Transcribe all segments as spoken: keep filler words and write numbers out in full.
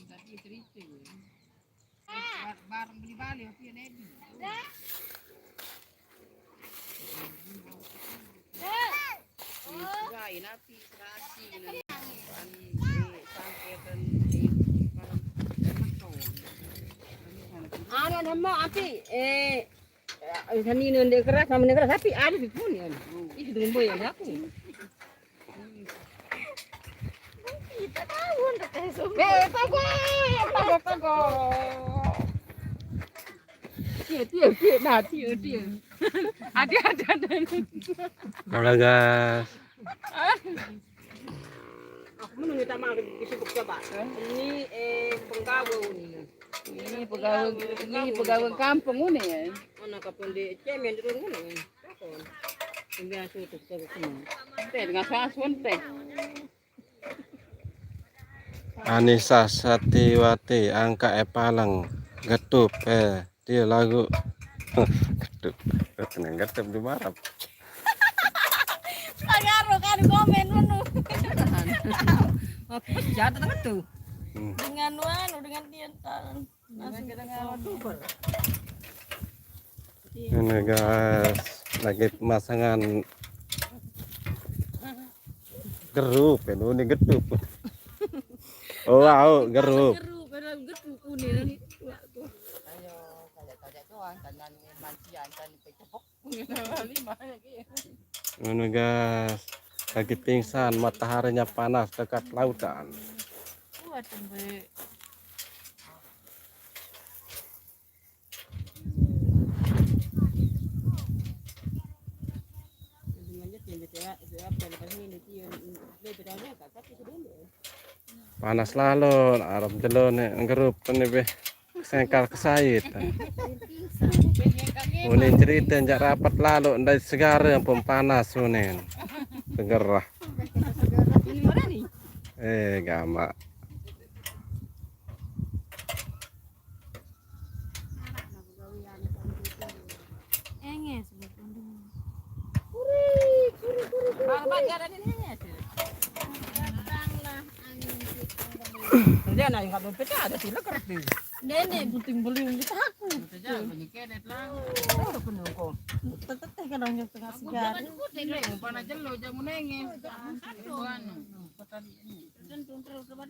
Tadi cerita. Bar-, barang beli balik, tapi ya, Nebi. Lain api, serasi, ini. Anu, eh, sangke dan, eh, barang, eh, makan. Anu, nama api, eh, eh, sani ini ndek keras, sama ndek keras, tapi ada di pun ya. Itu tunggu ya, aku. Kita tahu, ndak tahu semua. Eh, tahu, tahu, tahu. Dia, dia, dia, nah, dia, dia. Ada, ada, ada. Halo, guys. Aku menunggu sama di Facebook coba. Ini, eh, penggawe ini. Ini pegawai, ini pegawai kampung ini ya. Mana kampung di Cemen turun ini. Kampung. Tinggal situ, situ, situ. Teh, dengan sasun teh. Anissa Satiwati, angka e paleng, getup, eh, dia lagu. Getup, getup, getup di marap. Pagaro kan komen menu. Aku pecah tengah tuh. Hmm. Dengan wanu, dengan tientan. Langsung kita ngawal duper. Ini guys, lagi pemasangan gerup, ya, ini getup. Oh, wow, gerup. Gerup, padahal gerup kuning. Ayo, kayak-kayak doang, kan manusia, kan pecebok. Ini guys, lagi pingsan, mataharinya panas dekat lautan. Kuat, Mbak. Panas lalu, arep jelo nek ngerup ne be sengkal kesait. Muni cerita njak rapat lalu ndai segara pun panas muni. Segerah. Eh, gamak. Enges, betul. Bang, bang, ada di sini. Datanglah angin puting beliung. Kerja, nah, yang nggak dompetnya ada sih, leker tuh. Nenek puting beliung kita aku. Kerja, banyak kedet lah. Oh, udah penuh kok. Teteh kan orang yang tengah segar. Bukan kuda, umpana jelo, jamu nenge. Aduh. Anu, kota di ini. Tentu terus, teman.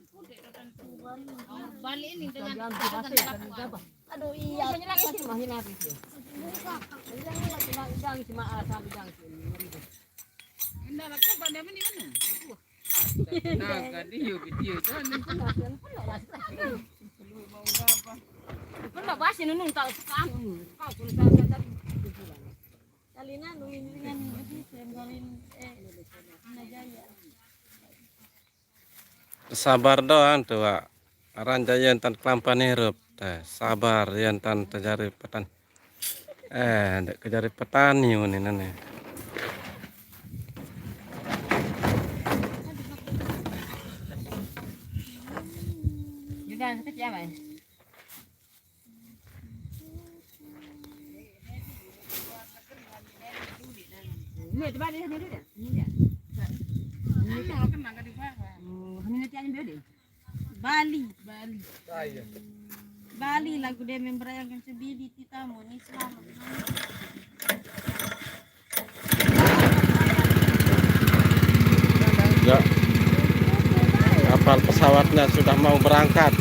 Balik ini dengan, dengan kelakuan. Aduh, iya. Apa nyelak sih, mah, ini habis ya? Buka. Ini jangan lagi, jangan, jangan cuma asal, jangan sini. Indah, aku pada mana, mana? Astaga, video, video, jangan. Penuh, penuh, penuh. Penuh, pasti nunung tak suka, anu, kau pun tak, tak, tak. Kali nanu ini dengan ini, yang kali ini, eh, Najaya. Sabar doang tuh, Wak. Aran jaya yen tan kelampan irup. Teh, sabar yen tan tejari petani. Eh, ndek kejari petani muni nane. Juga kecil apa ya? Ini coba dia sendiri dah. Ini dia. Ini dia. Oh, ini nanti aja dia. Bali. Bali. Bali lagu dia memberayangkan sebidi kita mau ni selamat. Ya. Kapal pesawatnya sudah mau berangkat.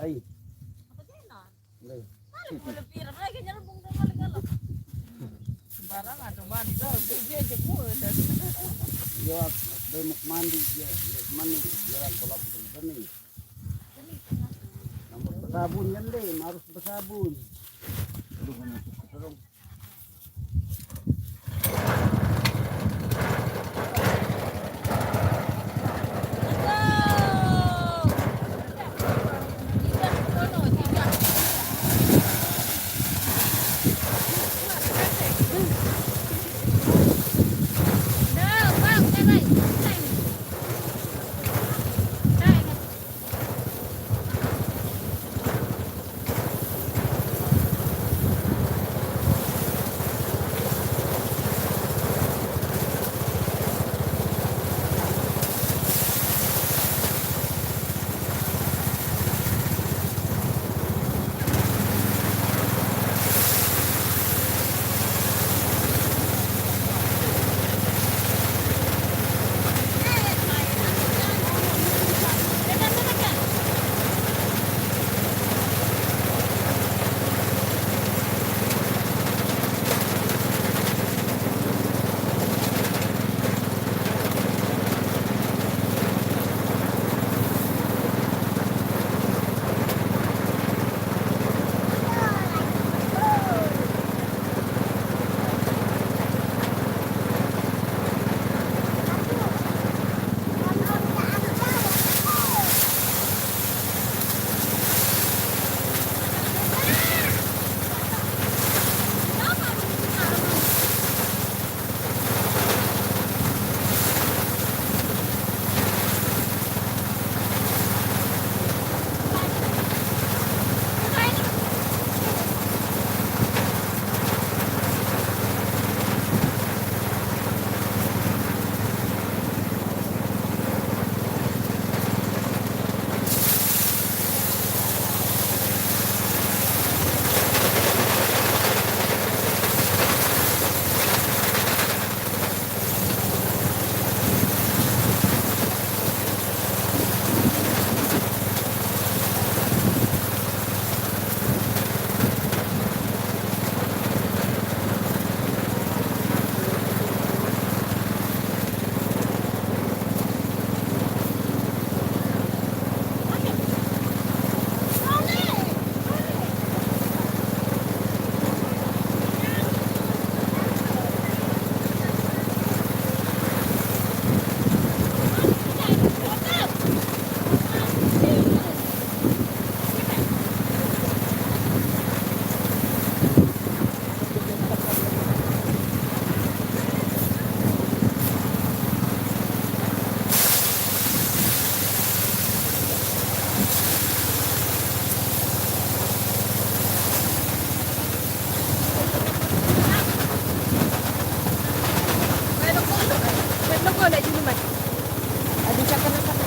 Ai. Sembarang ada mandi dah, dia, dia jemput dah. Dia bemuk mandi, dia, dia mandi, dia orang kalau bersih. Harus bersabun kan, deh, harus bersabun. Aduh, banyak terus. Adi ka kana ka